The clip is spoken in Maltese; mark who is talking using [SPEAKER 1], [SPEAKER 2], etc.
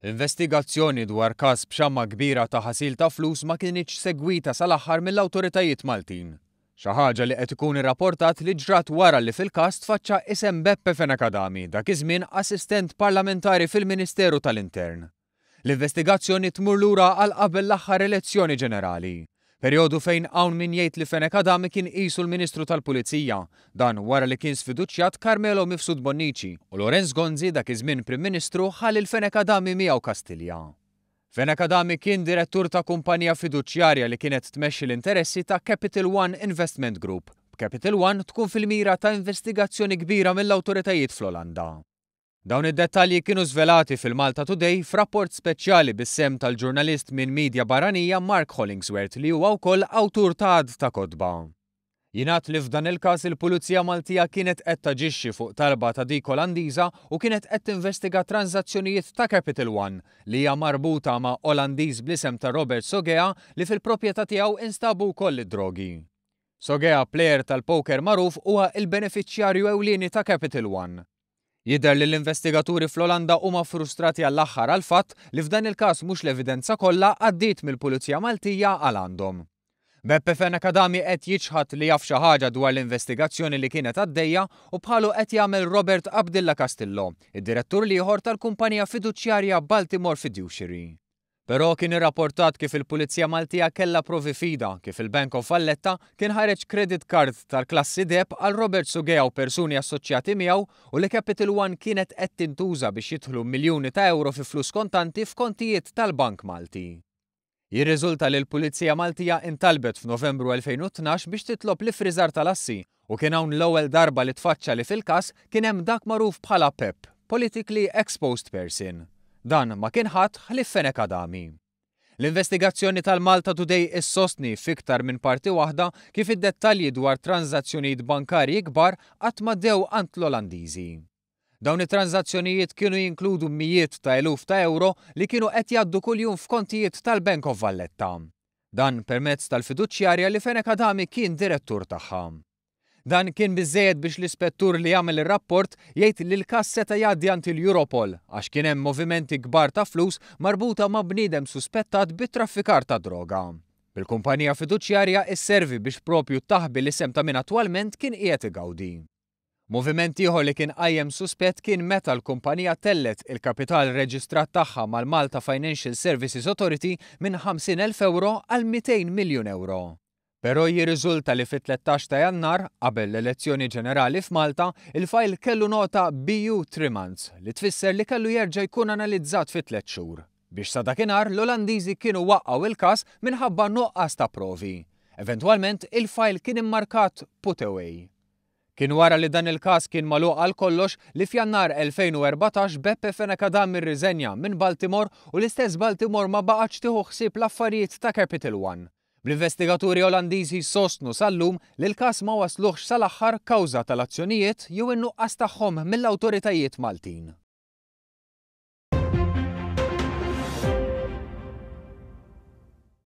[SPEAKER 1] Investigazzjoni dwar każ b'xamma kbira ta' ħasil ta' flus ma kinitx segwita sal-aħħar mill-awtoritajiet Maltin. Xi ħaġa li qed ikun irrapportat li ġrat wara li fil-każ tfaċċa isem Beppe Fenech Adami, dak iż-żmien assistent parlamentari fil-Ministeru tal-Intern. L-investigazzjoni tmur lura għal qabel l-aħħar elezzjoni ġenerali. Perjodu fejn hawn min jgħid li Fenech Adami kien qisu l-Ministru tal-Pulizija. Dan wara li kien sfiduċjat Carmelo Mifsud Bonnici u Lawrence Gonzi dak iż-żmien Prim Ministru ħa lil Fenech Adami miegħu Kastilja. Fenech Adami kien direttur ta' kumpanija fiduċjarja li kienet tmexxi l-interessi ta' Capital One Investment Group, b'Capital One tkun fil-mira ta' investigazzjoni kbira mill-awtoritajiet fl-Olanda. Dawn id-dettalji kienu żvelati fil-Malta Today f'rapport speċjali bis-sehem tal-ġurnalist minn media barranija Mark Hollingsworth li huwa wkoll awtur ta' għadd ta' kotba. Jingħad li f'dan il-każ il-Pulizija Maltija kienet qed taġixxi fuq talba ta' dik Olandiża u kienet qed tinvestiga tranżazzjonijiet ta' Capital One li hija marbuta ma' Olandiż bl-isem ta' Robert Sogea li fil-proprjetà tiegħu instabu wkoll id-drogi. Sogea, plejer tal-poker magħruf huwa l-benefiċjarju ewlieni ta' Capital One. Jidher li l-investigaturi fl-Olanda huma frustrati għall-aħħar għall-fatt li f'dan il-każ mhux l-evidenza kollha għaddiet mill-Pulizija Maltija għal għandhom. Beppe Fenech Adami qed jiċħad li jaf xi ħaġa dwar l-investigazzjoni li kienet għaddejja u bħalu qed jagħmel Robert Abdilla Castillo, id-direttur l-ieħor tal-kumpanija fiduċjarja Baltimore Fiduciary. Però kien irrapportat kif il-Pulizija Maltija kellha provi f'idha kif il-Bank of Valletta kien ħareġ credit card tal-klassi deheb għal Robert Sugea u persuni assoċjati miegħu u li Capital One kienet qed tintuża biex jidħlu miljuni ta' ewro fi flus kontanti f'kontijiet tal-Bank Malti. Jirriżulta li l-Pulizija Maltija intalbet f'Novembru 2012 biex titlob l-iffriżar tal-assi u kien hawn l-ewwel darba li tfaċċa li fil-każ kien hemm dak magħruf bħala PEP, Politically Exposed Person. Dan ma kien ħadd ħlief Fenech Adami. L-investigazzjoni tal-Malta Today issostni f'iktar minn parti waħda kif id-dettalji dwar tranżazzjonijiet bankarji kbar qatt ma dew għand l-Olandiżi. Dawn it-tranżazzjonijiet kienu jinkludu mijiet ta' eluf ta' ewro li kienu qed jgħaddu kuljum f'kontijiet tal-Bank of Valletta. Dan permezz tal-fiduċjarja li Fenech Adami kien direttur tagħha. Dan kien biżżejjed biex l-ispettur li għamel ir-rapport jgħid li l-każ seta' jgħaddi għand il-Europol għax kien hemm movimenti kbar ta' flus marbuta ma' bniedem suspettat bi traffikar ta' droga. Bil-kumpanija fiduċjarja isservi biex propju taħbi l-isem ta' min attwalment kien qiegħed igawdi. Moviment ieħor li kien qajjem suspett kien meta l-kumpanija tellgħet il-kapital reġistrat tagħha mal-Malta Financial Services Authority minn 50,000 ewro għal 200 miljun ewro. Però jirriżulta li fit-13 ta' Jannar, qabel l-elezzjoni ġenerali f'Malta, il-fajl kellu nota BU 3 months, li tfisser li kellu jerġa' jkun analizzat fi tliet xhur. Biex sa dakinhar l-Olandiżi kienu waqqgħu il-każ minħabba nuqqas ta' provi. Eventwalment il-fajl kien immarkat put away. Kien wara li dan il-każ kien magħluq għal kollox li f'Jannar 2014 Beppe Fenech Adami rriżenja minn Baltimore u l-istess Baltimore ma baqgħetx tieħu ħsieb l-affarijiet ta' Capital One. Bl-investigaturi Olandiżi jsostnu sal-lum li l-każ ma wasluhx sal-aħħar kawża tal-azzjonijiet jew in-nuqqas tagħhom mill-awtoritajiet Maltin.